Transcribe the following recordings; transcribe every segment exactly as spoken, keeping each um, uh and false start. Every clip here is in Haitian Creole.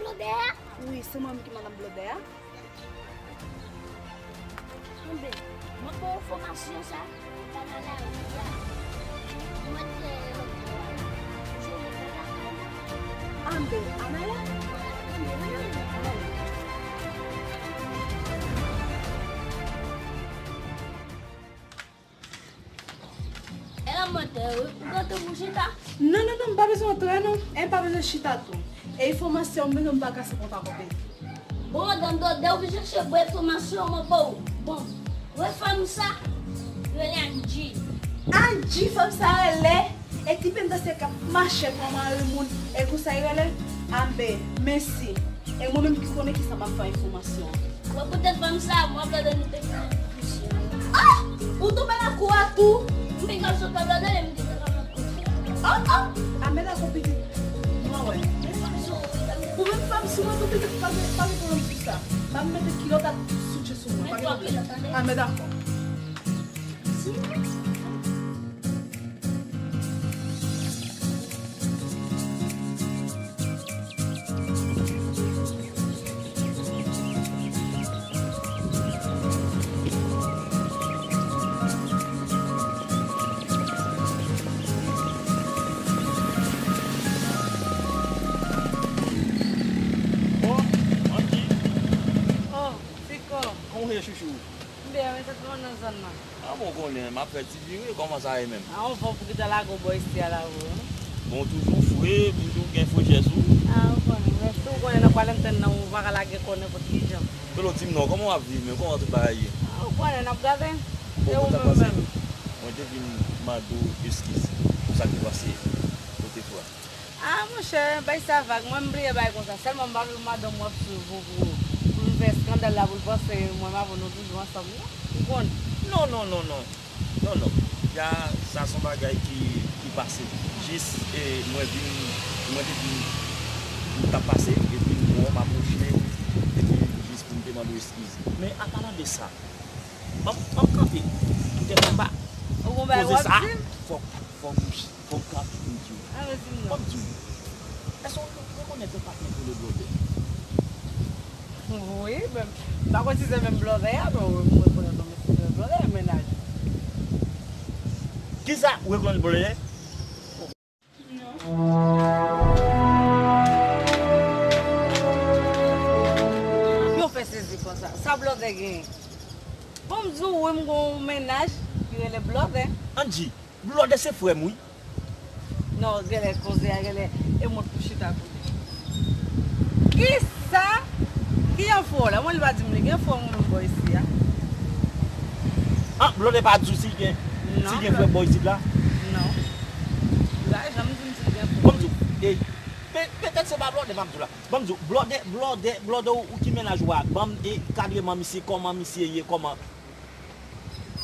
Blòdè a? Wi, se mwen menm ki madanm blòdè a. Anben, mwen ba w enfòmasyon sa, ou pa nan lari a. Mwen te lòt bò a. Ou jwenn mwen lakay la. Anben, ann ale? Anben, ann ale. Ann ale. E la mwen te, ou gentan pou chita? Non, non, non, m pa bezwen antre, non. E m pa bezwen chita tou. E enfòmasyon m bezwen m pa kase konta konpè. Bon, madanm Dòdè, ou vin chèche bon enfòmasyon, mwen ba w. Bon, wè fanm sa, yo rele Angie. Angie, fanm sa rele. E ti penta se k ap mache pran mari moun. E konsa y rele? Anben, mèsi. E mwen menm ki konnen kisa m ap fè enfòmasyon an. Wè poutèt fanm sa, mwen ap gade nou te fè yon diskisyon. Ah! Ou tonbe nan kou a tou? M te ka sot ap gade, m te ka nan kou. Oh, oh! A, men dakò, pitit. Mwen wè. Ou menm fanm, si w ap tou pitit, pa gen, pa gen pwoblèm sou sa. M ap mete kilòt ak soutyen sou mwen, pa gen pwoblèm. A, men dakò. Oh, Andy. Oh, Tiko. Kòman w ye, chouchou? M byen, men se kòman nan zòn nan? A, bon, w konnen, m ap fè ti vire, kòman sa ye menm? A, anvan pou kite lage w bò isi a la, wi. Bon, toujou fre, toujou gen frechè sou ou. A, ou konnen, men si w konnen nan Kwalentenn nan, ou pa ka lage kò nenpòt ki jan. Pelo, di m non, kòman w ap viv menm? Kòman tout bagay ye? A, ou konnen, n ap gade. Bon, e ou menm menm? Mwen te vin mande w eskiz pou sa ki pase kote tou a. A, monchè, bay sa vag. Mwen, m bliye bay konsa. Sèlman, m pa vle madanm w ap swiv ou pou, pou l vin fè eskandal la, pou l panse mwen m avè w nou toujou ansanm, non. Ou konn. Non, non, non, non. Non, non. Ya, sa se yon bagay ki, ki pase. Jis, e, mwen vin, mwen te vin, m t ap pase, epi m wè w m apwoche, epi jis pou m te mande w eskiz. Men, an palan de sa, ban m, ban m kanpe. Ou te konn ba. Ou gon bagay w ap di m? Fòk, fòk ou Fò m kanpe pou m di w. Alò, di m non. Fò m di w. Èske w rekonèt yon patnè k rele Blòdè? Wi, men m pa konn si se menm Blòdè a, men wi, m rekonèt yon mesye k rele Blòdè, mennaj. Kisa? Ou rekonèt Blòdè? Non. Yo fè sezi konsa. Sa Blòdè genyen? Bon, m di w, wi, m gon mennaj ki rele Blòdè. Angie, Blòdè se frè m, wi. Non, genlè koze a, genlè e mwen pou chita kote. Kisa? Ki enfo la? Mwen, li pa di m li gen frè mwen menm bò isi a. Ah, Blòdè pa di w si gen, si gen frè bò isit la? Non. Li pa janm di m si l gen frè. Bon, m di w, e, pe-, petèt se pa Blòdè m ap di w la. Ban m di w, Blòdè, Blòdè, Blòdè, ou, ou ki mennaj ou a? Ban m, e, kadreman misye, kòman misye ye, kòman?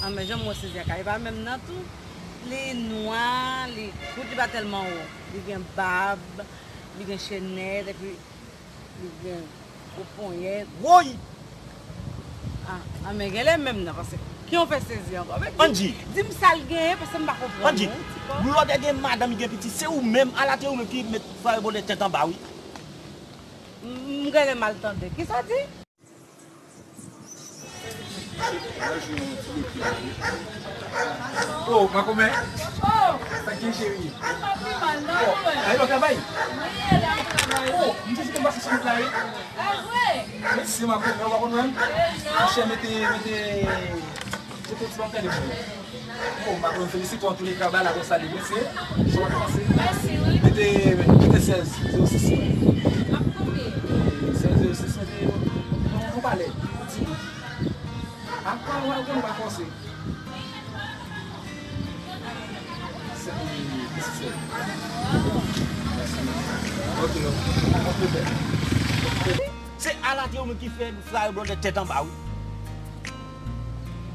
An, men jan m wè sezi a ka, e pa menm nan tou. Li nwa, li kout, li pa tèlman wo. Li gen bab, li gen chenèt, epi li gen gwo ponyèt. Woy! Ah, ah, men genlè menm nan, paske ki yon fè sezi ankò. Men di, Angie, di m sa l genyen, paske m pa konprann. Angie, non, ti kò. Blòdè gen madanm, li gen pitit, se ou menm, alatè ou menm ki met Frè Blòdè tèt anba, wi. M, m genlè mal tande. Kisa w di? Oh, makomè. Oh. Sa k gen, cheri? Mwen pa pi mal, non, mwen. Oh, ay, w travay? Wi, e la, m travay, wi. Oh, m te site pase sou wout la, wi. A vre? Mèsi, makomè, ou pa konn wè m? E non. Monchè, mete, mete, mete yon ti banm gade pou mwen. Oh, makomè, m felisite w antouleka, bagay la konsa li mesye. Sa w ap panse? Mèsi, wi. Mete, mete sèz zewo sis, wi. Ap konbyen? Sèz zewo sis, mete, nou, nou pale. Di. Apa w ap konn pa panse? Se pou li, se sèl. Ok, ok. Pa pwoblèm. Se alatè ou menm ki fè Frè Blòdè tèt anba, wi.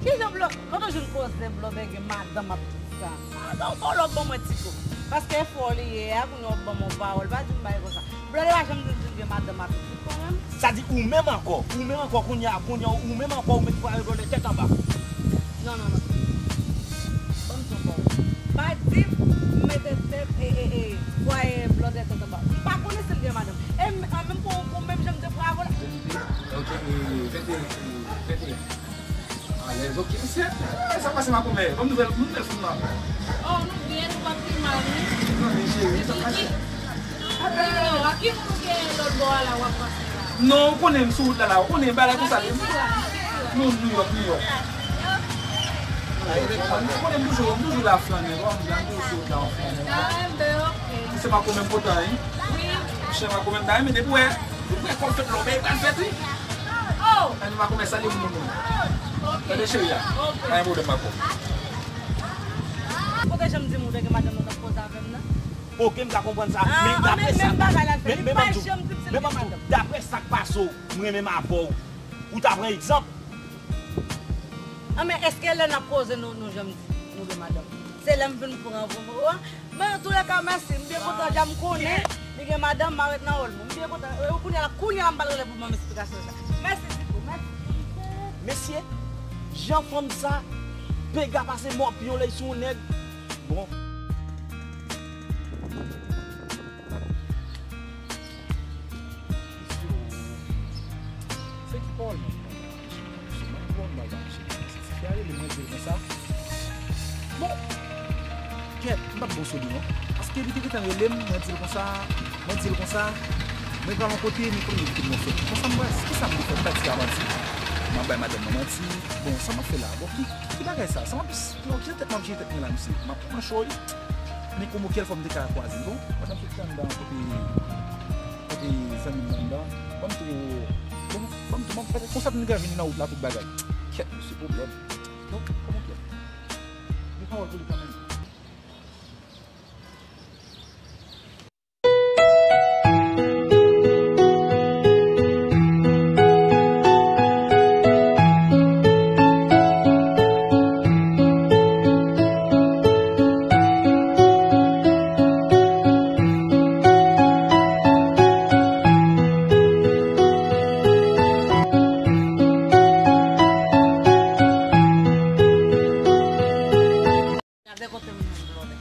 Ki jan Blò-, kote w jwenn koze Blòdè gen madanm ap di sa? A, non, fò w lòk ban mwen ti kou. Paske e fò li ye a, kounye a w ban m yon pawòl. Pa di m bagay konsa. Blòdè pa janm di m si l gen madanm ak pitit kanmenm. Sa di ou menm ankò, ou menm ankò kounye a, kounye a, ou menm ankò ou met Frè Blòdè tèt anba. Non, non, non. Ban m di w ankò. Pa di m mete tèt, e, e, e, Frè Blòdè tèt anba. M pa konnen si l gen madanm. E m, an menm pou, pou Se makomè, ban m nouvèl, ban m nouvèl fanm nan. Oh, nou byen, nou pa pi mal, wi. Zanmi cheri, sa pase? Ki, ki, ki, a ki moun ou gen lòt bò a la w ap pase la? Non, ou konnen m sou wout la la, ou konnen bagay konsa li. Ki sila? Ki sila? Nou, New York, New York. Ou konnen m toujou, m toujou la flannen, bon, m toujou sou wout la an flannen. Ah, ben, ok. Se makomè m potan, wi. Wi. Se makomè m ta renmen depi wè. Ou kwè kòb fèt la, ou peye pral fèt, wi. Oh! Ann, makomè, salye moun mwen. Ok. Tande cheri a. Ok. Pa gen pwoblèm, makomè. Kote jan m di m ou te gen madanm nan t ap koze avè m nan? Ok, m ka konprann sa. Ah, men daprè sa, men, men ban m di w, men ban m di w, daprè sa k pase w, m renmen m avè w. Ou ta pran egzanp. Ah, men èske lè n ap koze nou, nou janm di nou gen madanm? Se lè m vin pran pou mwen. Men antoulèka, mèsi. M byen kontan, jan m konnen li gen madanm, m a ret nan wòl mwen. M byen kontan. E, kounye a la, kounye a la, m pral rele pou ban m esplikasyon sa. Mèsi, Tito, mèsi. Mesye, jan fanm sa pega pase mòpyon lè l sou yon nèg. Bon. Se ki pawòl mwen pran la? Mwen pran bagay, mwen se ti fi a rele mwen di l konsa. Bon, kèt, m p ap bon sou li non. Paske li te gentan rele m, mwen di l konsa, mwen di l konsa, mwen pral yon kote, men kounye li kite m nan fèt. Konsa m wè, kisa m te fè, m pa di a manti. M ap bay madanm nan manti. Bon, sa m ap fè la? Bon, ki, ki bagay sa? Sa m ap, non, ki jan tèt m ap jere tèt mwen la, mesye? M ap pran cho wi. Men kòman kèl fò m te ka kwaze l? Bon, madanm sot anndan kote, kote zanmi m nan anndan. Ban m tou, bon, ban m tou, ban m fè konsa pou m ka vini nan wout la tout bagay. Kèt, mesye, pwoblèm. Bon, kòman kèl? Gen pawòl pou li kanmenm. Gade kote m jwenn blòdè.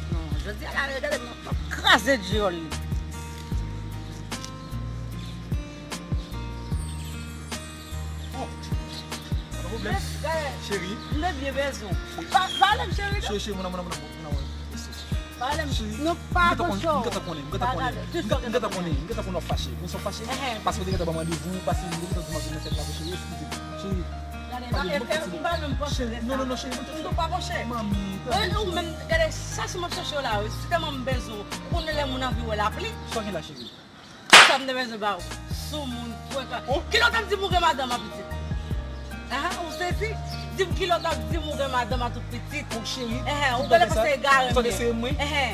Non, jodi a la, gade m ap kraze dyòl li. Oh, pa gen pwoblèm. Cheri. M te byen bezwen w. Pa, pale m, cheri, non. Cheri, cheri, mon amour, mon amour, mon amour. Pale m. Cheri, non, pa avanse w. M gentan konnen, m gentan konnen, m gentan konnen, m gentan konnen w ap fache. Ou konn sa w fache? Paske ou te gentan ban m randevou, paske ou te gentan di m ap vin nan fèt la, cheri, eskize m. Cheri, Gade, pa, e, e, m pa menm panse de sa. Non, non, non, cheri, mwen te fè. M tou pa panse. Manmi, tande. E, ou menm, gade, chache m ap chache w la, wi. Si tèlman m bezwen w, ou konnen lè moun anvi wè lapli. Sa w gen la, cheri? Sa m te bezwen ba w. Soumoun, frekan. Oh. Kilè w t ap di m ou gen madanm ak pitit? Aha, ou sezi? Di m kilè w t ap di m ou gen madanm ak tout pitit. Oh, cheri, ehe, ou genlè panse egare m ye. Ou tande sere mwen? Ehe.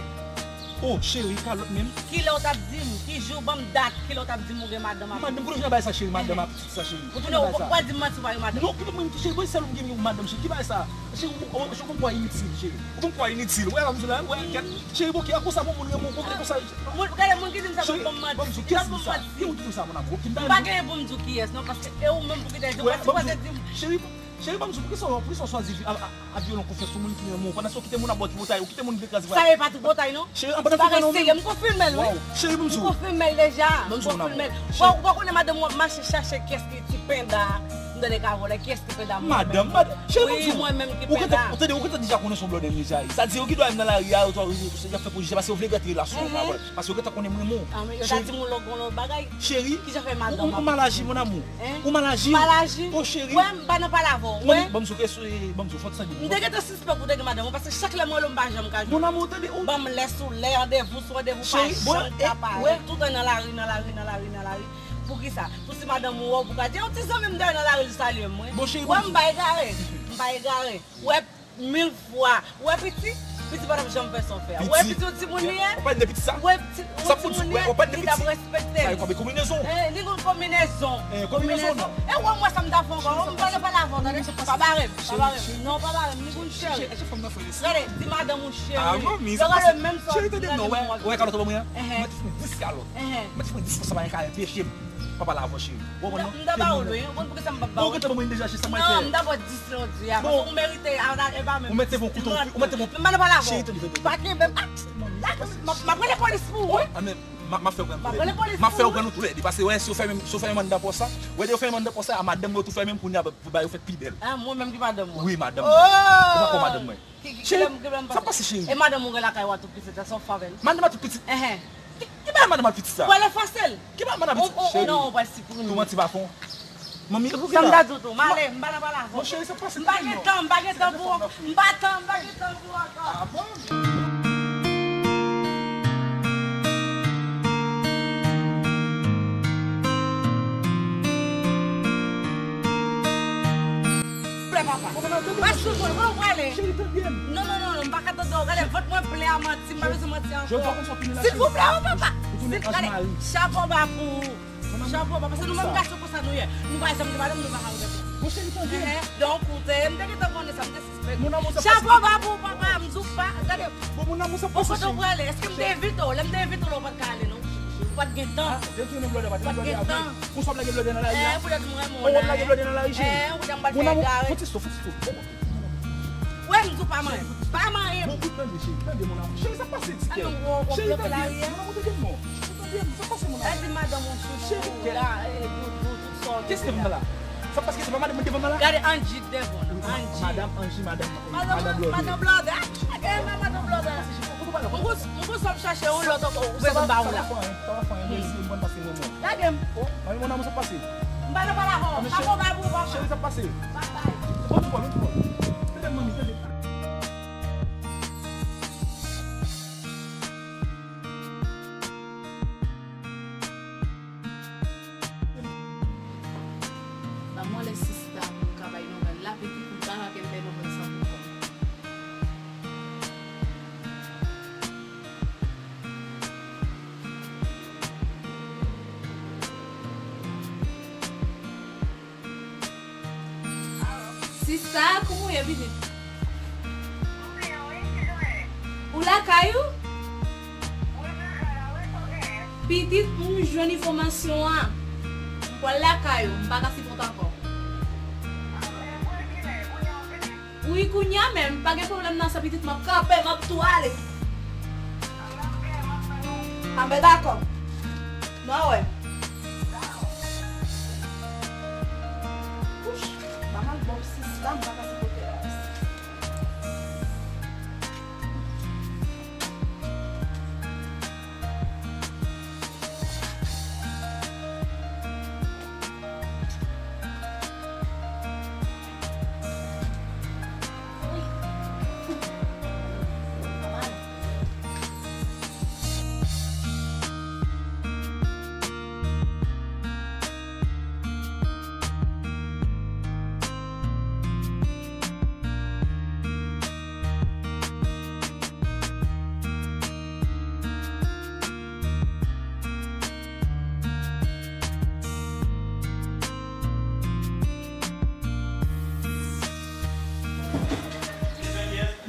Oh, cheri, kalòt menm. Kilè w t ap di m? Ki jou? Ban m dat. Kilè w t ap di m ou gen madanm ak... Madanm, kote w jwenn bagay sa, cheri, madanm ak pitit sa, cheri? Ou konnen ou pral di m manti ou pa gen madanm? Non, kilè mwen, cheri, bon, sèl ou ki gen yon madanm, cheri. Ki bagay sa? Cheri, ou, ou, ou konn kwè initil, cheri. Ou konn kwè initil. Ou wè la, m di la, ou wè, kèt. Cheri, bon, ki akoz sa, bon, moun renmen w, bon, ki konsa. Moun, gade moun ki di m sa, ban m manti. Cheri, ban m di w, kiyès ki di sa? Ki moun ki di w sa, mon amour? M pa genyen pou m di w kiyès, non, paske e ou menm pou ki te di w, pa sipoze di m. Cheri, Cheri, ban m di w, poukisa, poukisa w chwazi vi-, a, a, a vyole yon konfyans sou moun ki renmen w, pandan se w kite moun ap ba w tripotay, ou kite moun vle kraze vwayaj? Sa e pa tripotay, non. Cheri, an, pandan se w renmen w. Bagay serye, m konfime l, wi. Cheri, ban m di w. M konfime l deja. Ban m di w, mon amour. M konfime l. Ou, ou pa konnen madanm w ap mache chache kiyès ki ti penda, m tande ka vòlè, kiyès ki penda mwen menm. Madanm, madanm. Cheri, ban m di w. Wi, mwen menm ki penda. Ou gentan, ou tande, ou gentan deja konnen se yon blòdè m deja. Sa di yo ki dwa menm nan lari a, yo tou, yo ap fè pwojije, paske yo vle gate relasyon an, pa vre? Paske yo gentan konnen m renmen w. Ah, men yo ta di m yon lòt, yon lòt bagay. Cheri, ou, ou mal aji, mon amour. Hein? Ou mal aji. Mal aji. Oh, cheri. Wè, m pa nan pale avè w. Wè. Ban m di w, ban m di w, fò w tande. M te gentan sispèk ou te gen madanm ou, paske chak lè m rele w, m pa janm ka jwenn ou. Mon amour, tande, ou ban m lè sou lè, randevou sou randevou, pa janm ka pare. Tout tan nan lari, nan lari, nan lari, nan lari. Poukisa? Pou si madanm ou wè w, pou ka di, yon ti zanmi m dèyè nan lari, li salye m, wi. Bon, cheri, wè, m pa egare. M pa egare. Wè, mil fwa. Ou wè piti? Piti pa t ap janm fè sa w fè a. Ou wè piti yon timoun li ye? Ou pa t de piti sa? Ou wè piti, yon timoun li ye, li t ap respekte m. Sa e konbinezon. Eh, li gon konbinezon. Eh, konbinezon, non. E ou wè m wè sa m ta fè ankò. M pa nan pale avè w, tande. Pa bare m, pa bare m. Non, pa bare m. Li gon cheri. Gade, di madanm ou cheri. Ah, manmi, se pa sa. Cheri, tande, non, wè, wè kalòt ou ban mwen an? Mwen te fè dis kalòt. Mwen te fè dis konsa, pa gen ka anpeche m pa pale avè w, cheri. Ou konprann, non? M ta ba w l, wi. Ou konn poukisa m p ap ba w? Ou gentan ban mwen deja, cheri, sa m pral fè? Non, m ta ba w dis lè w di a, paske ou merite a, e pa menm. Ou mete yon kouto, ou mete yon... Men m pa nan pale avè w. Cheri, tande, tande. Pa kenbe m. M ap rele polis pou ou, wi. Ah, men, M ap, m ap fè yo pran nou tèt. M ap fè yo pran nou tèt. Paske, wè, si yo fèmen, si yo fèmen m anndan pòs la, wè, yo fèmen m anndan pòs la, a madanm yo tou fèmen m, kounye a, pou ba yo fèt pi bèl. Ah, mwen menm ki madanm ou? Wi, madanm mwen. Oh! Ou pa konn madanm mwen. Ki, ki, cheri, sa pase, cheri? E madanm ou gen lakay ou a tout pitit la, sa w fè avè l? Madanm a tout pitit? Enhen. Ki, ki bagay madanm a tout pitit sa? Ou pral efase l? Ki bagay madanm a tout pitit? Cheri, non, ou pral siprime. Tou manti pa fon. Manmi, e pou ki la? Sa m ta di w tou, m ale, m pa nan pale avè w. Mon cheri, sa pase. M pa gen tan, m pa gen tan pou ou. M pa tan, m pa gen tan pou ou ankò. Ah bon? Souple, papa. Pas sou mwen, mwen, mwen ale. Cheri, tande m. Non, non, non, non, m pa ka tande w. Gade, vant mwen plen a manti, m pa bezwen manti ankò. Silvouplè, o papa. Sil-, gade, chapo ba pou ou. Chapo ba, paske nou menm gason konsa nou ye. Nou pa janm gen madanm, nou pa ka regrèt. Mon cheri, tande. Enhen, donk ou te, m te gentan konnen sa, m te sispèk. Mon amour, sa pase. Chapo ba pou ou, papa, m di w pa, gade. Bon, mon amour, sa pase, cheri. Ou kote w prale? Èske m te envite w? Lè m te envite w la, ou pa t ka ale, non. Ou pa t gen tan. Ah, depi yon blòdè, pa t gen blòdè avè. Ou pa t gen tan. Ou sòt lage blòdè nan lari a. Eh, poutèt mwen, mon amour. Ou lage blòdè nan lari, cheri. Eh, ou te m pa t fè egare. Fon ti so, fon ti so. Wè, m di w pa manyen. Pa manyen. Bon, kout tande, cheri. Tande, mon amour. Cheri, sa pase, ti kè. Cheri, tande. Mon amour, tande, non. Tande, sa pase, mon amour. Gade madanm ou chouchou, la, eh, doudou, tout sa w te di la. Kiyès ki vin la? Sa pase, se pa madanm mwen te vin la? Gade Angie devan, Angie. Madanm Angie, madanm, madanm Blòdè. Madanm Blòdè. Gade madanm Blòdè. Mwen gon, mwen gon sa m chache yon lòt ankò, ou bezwen ba ou la. Sa pa fè anyen, sa pa fè anyen, mèsi, mwen pase yon bon moman. Lage m. Oh, manmi, mon amour, sa pase. M pa nan pale avè w. Chapo ba pou ou, papa. Cheri, sa pase. Bye bye. Bon, bon, bon, bon. Tande, manmi, tande. Ban mwen lè sista pou m ka bay nouvèl la, pitit, m pa ka kenbe nouvèl san pou kò m. Sista, kòman w ye, pitit? Ou lakay ou? Pitit, m jwenn enfòmasyon an. M pral lakay ou, m pa ka sipòte ankò. Wi, kounye a menm, pa gen pwoblèm nan sa, pitit, m ap kanpe, m ap tou ale. Anben, dakò. Mwen wè. Kouch, pa mal bon sista, m pa ka sipòte la.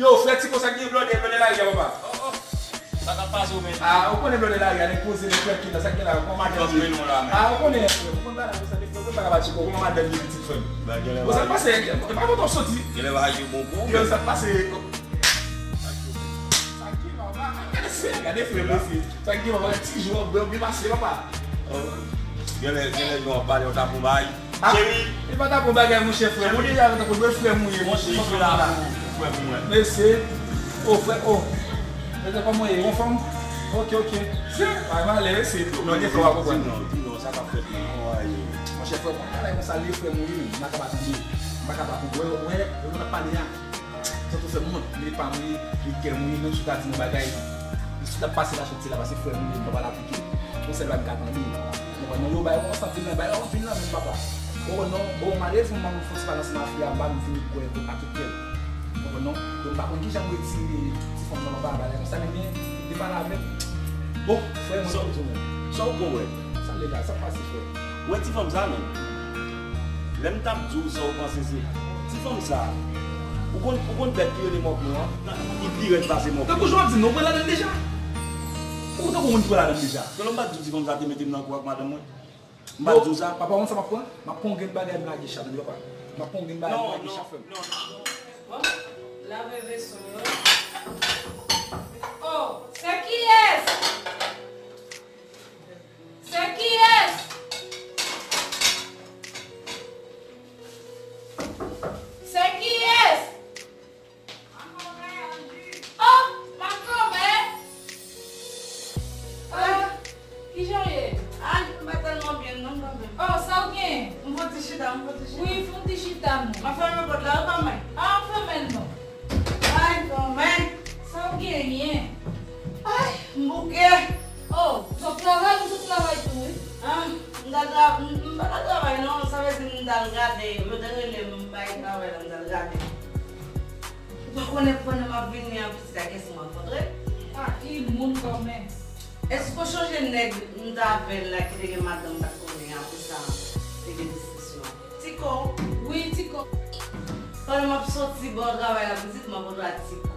Yo, frè Tiko, sa k gen blòdè, blòdè lari a, papa? Oh, oh. Sa k ap pase w menm? Ah, ou konnen blòdè lari a, nèg poze, nèg trankil la, sa k gen la, kòman madanm li? Ah, ou konnen, ou konn bagay la, ou konn bagay la, Tiko, kòman madanm li, pitit frè m? Bon, sa k pase, e pa kontan w soti. Genlè bagay yo bon pou ou. Yo, sa k pase? Sa k gen, papa? Gade frè, gade frè, mesye. Sa k gen, papa? Ti jou an byen pase, papa. Oh. Genlè, genlè, yo ap pale, yo t ap fon bay. Ah, cheri. E pa ta bon bagay, monchè, frè m. Ou deja tankou dwe frè m ou ye, monchè. Monchè, frè m ou mwen. Mesye. Oh, frè, oh. Mesye, kòman w ye? Ou anfòm? Ok, ok. Pa malè, mesye. Non, gen fwa w ap konprann. Di non, di non, sa k ap fèt, non. Monchè, frè m, konn pale konsa, li frè m ou ye, m pa ka pa tande. M pa ka pa konprann. Wè, wè, yo t ap pale a. Sa tou fè m wont, li pa m wi, li kè m wi, menm si w ta di m yon bagay, si w ta pase la soti la, pase frè m wi, m pa pral aplike. Yon sèl bagay m ka tande. Ou konprann? Non, yo bay anpil nan, bay anpil nan menm papa. O non, bon, m ale fè m fon ti pale ansanm ak fi a, m pa vin fini kwè a tout kè. Ou konprann non? Donk, m pa konn kijan m retire ti fanm nan anba bagay konsa, men li pale avè m. Bon, frè m, sa w konn wè? Sa legal, sa pase, frè? Ou wè ti fanm sa menm? Lè m t ap di w sa w panse se ti fanm sa. Ou konn, ou konn bèt ki rele mòklon an? Li pi rèd pase mòklon. Tankou jan w ap di m nan, ou pran ladann deja? Ou tankou moun ki pran ladann deja? Ke lè m pa t di w ti fanm sa te mete m nan kou ak madanm mwen? M pa t di w sa? Papa, ou konn sa m ap pran? M ap pran yon grenn bagay m lage chat, tande papa. M ap pran yon grenn bagay m lage chat, frè m. Non, non, non. Bon, lave veso yo. Oh, se kiyès? Kijan w ye? Ay, m pa tèlman byen non, kanmenm. Oh, sa w gen? M fon ti chita, m fon ti chita. Wi, fon ti chita non. M ap fèmen pòt la wi, kanmenm. Ah, fèmen l non. Ay, kanmenm. Sa w genyen? Ay, m bouke. Oh, w sot travay, m sot travay tou wi. Ah, m ta tra- m m pa ta travay non, sa vle di m t al gade, yo te rele m bay travay la, m t al gade. Ou pa konnen pandan m ap vini an pitit a kès m rankontre? Ah, ki moun kanmenm. Èske w chonje nèg m t avè l la ki te gen madanm m pa t konnen, apre sa te gen diskisyon? Tiko. Wi, Tiko. Pandan m ap soti bò travay la pitit, m rankontre ak Tiko.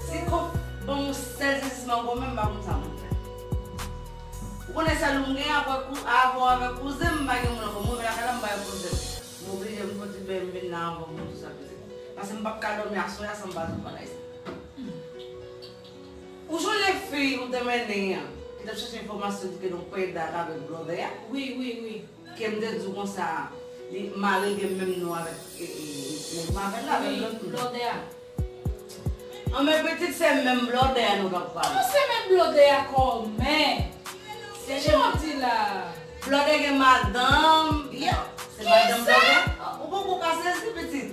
Tiko ban m yon sèl sezisman kanmenm, m pa konn sa m ap fè. Ou konnen sèl ou m gen, apre kou- avan w avèk kouzen m, m pa gen moun ankò. M rive lakay la, m pa gen kouzen m. M oblije m fon ti bèy m vin la anvan pou m di sa pitit. Paske m p ap ka dòmi aswè a san m pa di w bagay sa. Ou sonje fi ou te mennen an, ki t ap chache enfòmasyon di ke nou pèd ak avèk blòdè a? Wi, wi, wi. Ke m te di w konsa, li mare gen menm non avèk, e, e, nèg m avè l la, avèk lòt moun. Blòdè a. Anben pitit, se menm blòdè a nou t ap pale. Kòman se menm blòdè a kòmè? Se menm di la. Blòdè gen madanm, yeah, se madanm blòdè. Ou poko ka sezi pitit.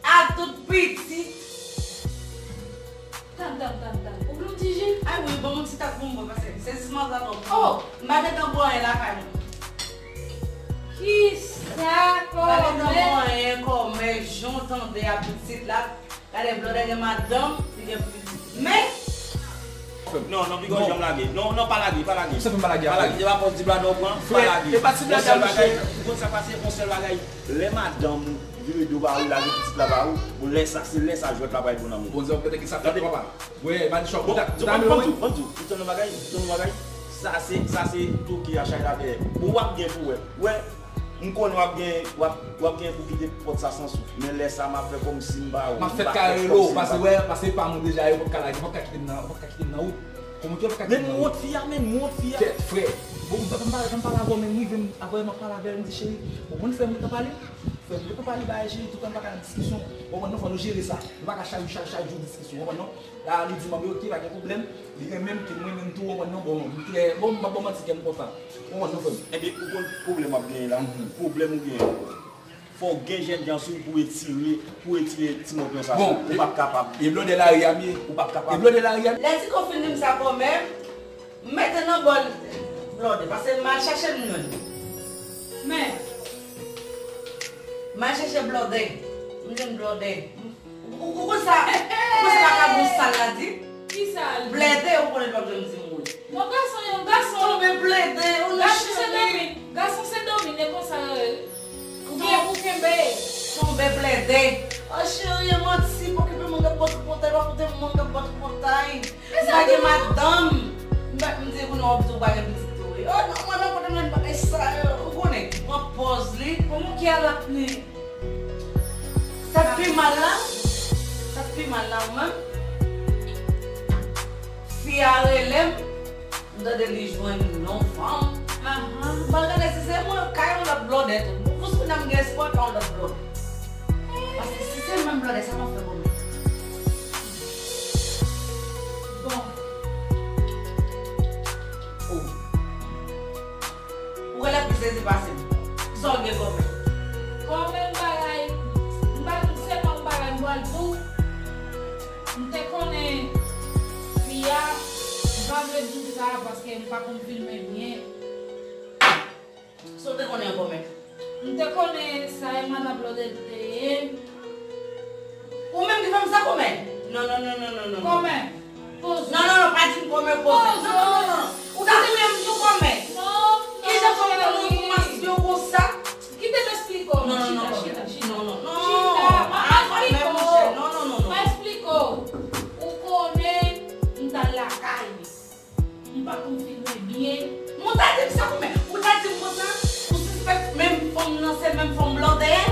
A tout pitit. Tann, tann, tann, tann. Ou vle yon ti ji? Ay wi, ban m yon ti tak pou m bwè, paske sezisman sa twòp. Oh! M pa gentan bwè anyen lakay mwen. Kisa kòmè? M pa gentan bwè anyen kòmè, jan w tande a pitit la. Gade, blòdè gen madanm, li gen pitit. Men, non, non, Pigo, janm lage. Non, non, pa lage, pa lage. Sa fè m pa lage? Pa lage, se pa fòs ti blada w pran, pa lage. E pa ti blada, misye. Yon sèl bagay, ou konn sa k pase, yon sèl bagay. Lè madanm ou vire do ba ou, lage pitit la ba ou, bon, lè sa, se lè sa jwèt la pral bon nan men w. Bon, sa w gentan ki sa fè papa. Wè, pa di chòk. Bon, bon, bon, bon, bon, ou tann yon bagay, ou tann yon bagay. Sa se, sa se toke a chay la dèyè. Bon, w ap gen pou wè. Wè, m konnen w ap gen, w ap, w ap gen pou kite pòt sa san souf. Men lè sa, m ap fè kòmsi m pa wè w. M ap fè kare lo, paske wè, paske pa moun deja, yo p ap ka lage, yo p ap ka kite m nan, yo p ap ka kite m nan wout. Kòman ki yo p ap ka kite m nan wout? Men m wont fi a, men m wont fi a. Kèt, frè. Bon, m pa, m pa, m pa pale avè w, men m rive m, apre m ap pale avè l, m di, cheri, ou konn frè m, m pa pale? Frè m, m pa pale bagay, cheri, toutan m pa ka nan diskisyon. Ou konprann non, fò nou jere sa. Nou pa ka chak jou, chak, chak jou diskisyon, ou konprann non? La, li di m, anben, oke, pa gen pwoblèm. Li renmen m, ke m renmen m tou, ou konprann non? Bon, m kè, bon, m pa ba w manti, kè m kontan. Ou konprann non, frè m? Ebyen, ou konn pwoblèm w ap genyen la? Pwoblèm ou genyen. Fò w gen jènjan sou w pou etire, pou etire ti mòpyon sa sou ou. Ou p ap kapab. E blòdè lari a m ye. Ou p ap kapab. E blòdè lari a m ye. Lè Tiko fin di m sa kòmè, m mete nan bòl blòdè, paske m al chache m jwenn. Men, m al chache blòdè, m jwenn blòdè. Ou, ou konn sa, ou konn sa vakabon sal la di? Kisa l di? Blède, ou konnen l p ap janm di m wi. Bon, gason, yon gason. Tonbe blède, ou nan cheri. Gason se domine, gason se domine, konsa yo rele. Ou gen pou kenbe. Tonbe blède. O cheri, e manti, pa okipe m, mwen k ap ba w tripotay, pa koute m, mwen k ap ba w tripotay. M pa gen madanm. M pa, m di pou nou, w ap di w pa gen pitit tou wi. O non, mwen nan kote m nan bagay sa yo. Ou konnen, pran pòz li. Kòman kè l ap plen? Sa k pi mal la, sa k pi mal la, ou menm, fi a rele m, m tande li jwenn yon fanm. Ahan. M pral gade si se mwen k ap kay yon lòt blòdè tou. Pou, pou kounye a m gen espwa k ap yon lòt blòdè. Paske si se menm blòdè sa, m ap fè kòman? Bon. Oh. Ou genlè pi sezi pase m. Sa w gen kòmè? Kòmè m bagay, m pa, se pa m bagay m pral di w. M te konnen fi a, m pa vle di w sa paske m pa konn filme byen. Sa w te konnen an kòmè? M te konnen sa e madan blòdè te ye. Ou menm ki fè m sa kòmè? Non, non, non, non, non, non. Kòmè. Poze. Non, non, non, pa di m kòmè, poze. Poze. Non, non, non, non. Ou ta di menm tou kòmè. Non, non, cheri. Kijan fè w fè yon enfòmasyon konsa? Kite m esplike w. Non, non, non, chita, chita, chita. Non, non, non. Chita, m ap esplike w. Non, non, non, non. M ap esplike w. Ou konnen m t al lakay li. M pa konn filme byen. Men w ta di m sa kòmè? Ou ta di m konsa? Ou sispèk menm fanm nan se menm fanm blòdè a?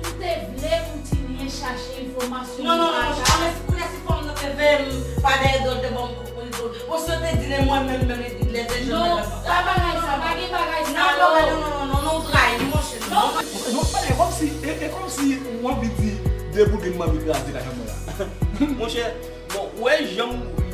M te vle kontinye chache enfòmasyon. Non, non, non, non, chita, men si kounye a si fanm nan te veye m pa dèyè do l te ban m kou pou li tou. Bon, si yo te di l e mwen menm, menm, li te jwenn menm fanm. Non, pa bagay sa, pa gen bagay sa, non. Non, non, non, non, non, non, ou trayi m, monchè, non. Non. Non, non, e kòmsi, e, e kòmsi w anvi di de boudin m anvi kraze kay an mwen la. Monchè, bon, ou wè jan m,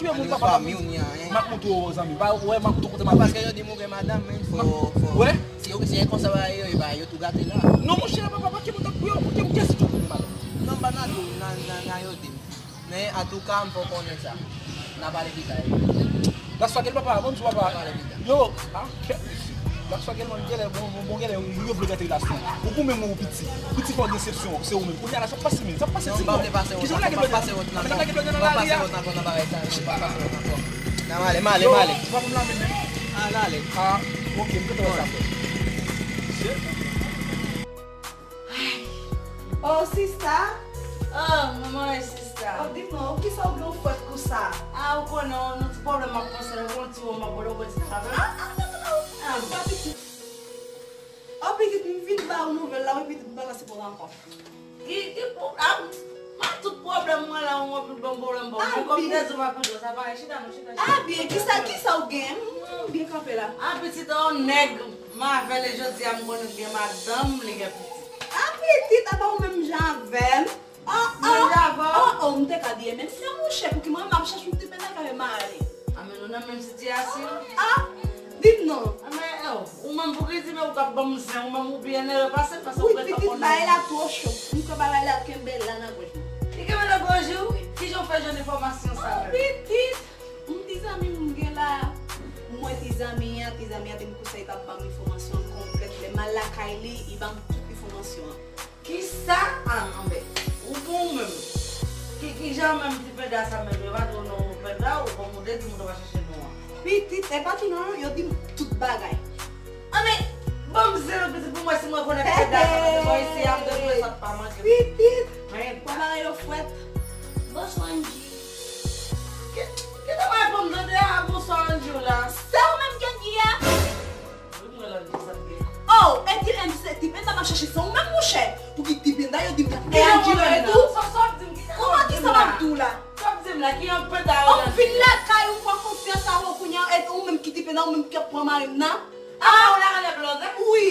touye moun, papa. M ap montre w, zanmi. Ba, wè, m ap montre w kote m ap. Paske yo di m ou gen madanm, men fò, fò. Wè? Si yo, si e konsa bagay yo, e ba yo tou gate la. Non, monchè, papa, pa ki moun t ap, yo, ki moun, kiyès ki tou gen madanm? Non, m pa nan tou, nan, nan, nan yo di m. Men, antouka, m fè w konnen sa. N a pale pita. Laswagèl, papa, bon, sou papa. N a pale pita. Yo, ah, kèt mesye. Laswagèl, mwen, genlè, bon, bon, bon, genlè, yo, yo vle gate relasyon. Ou pou menm ou piti. Piti fò desepsyon, se ou menm. Kounye a la, sa pase menm, sa pase ti bon. Kijan w lage blòdè nan lari a? Lage blòdè nan lari a. N a ale, m ale, m ale. Ou pa pou m la menm. N a ale. Ah, ok, m te wè sa fè. Oh, sista. Oh, manman e sista. Oh, di mwen, ou kisa ou gen ou fwèt konsa? Ah, ou konnen, yon ti pwoblèm m ap panse, yon ti wòm m ap wè, yon ti travay. Ah, ah, non, non, non. Ah, pa pitit. Oh, pitit, m vin ba ou nouvèl la, wi, pitit, m pa pase pou ou ankò. Ki, ki pou, ah, mwen tout pwoblèm mwen la, ou anpil bon pwoblèm bon. Ah, men kòm pitit. Dèzou pa pi dò, sa pa, chita non, chita, chita. Ah, byen, kisa, kisa ou gen? M byen kanpe la. Ah, pitit, oh, nèg. M avè l e jodi a m konnen l gen madanm, li gen pitit. Ah, pitit, apa ou menm jan avè m? Oh, oh, oh, oh, m te ka di e menm se mouche pou ki mwen m ap chèche yon ti pèn ak avè mari. Ah, men nou nan menm sitiyasyon. Ah, Di m non. Anben, oh, ou menm pou ki di men ou t ap ban m zen, ou menm ou byen nève pase m, paske ou Wi, ret pitit, konn bagay la twò cho. M kwè bagay la kenbe la nan gòj mwen. Li kenbe nan gòj ou? Kijan w fè jwenn enfòmasyon sa menm? Pitit, m ti zanmi m gen la. M wè ti zanmi an, ti zanmi an te m konsèy t ap ban m enfòmasyon an konplèt. Lè m al lakay li, li ban m tout enfòmasyon an. Kisa? Ah, anben, ou pou ou menm. Ki, kijan menm ti penda sa menm? Yo pa di w non penda, ou kòm ou te di m ou t ap chache non an. Pitit, e pa di non, yo di m tout bagay. Anben, ban m zen pitit pou mwen si mwen konnen penda sa, paske mwen isi a m te dwe sa pa manje. Pitit, Men, kòman yo fwèt? Bonsoir Angie. ki, ki te mwen pou m tande a, bonswa Angie w la. Se ou menm Kenji a? Wi, mwen la di sa byen. Oh, e di M C T, men sa m ap chache se ou menm monchè. Pou ki ti penda yo di m e Angie menm tou. Kòman ki sa m ap di w la? Sa w ap di m la, ki yon penda Ou vin lakay ou pran konfyans a ou kounye a, e ou menm ki ti penda, ou menm ki ap pran mari m nan? Ah, ou la anlè blòdè? Wi.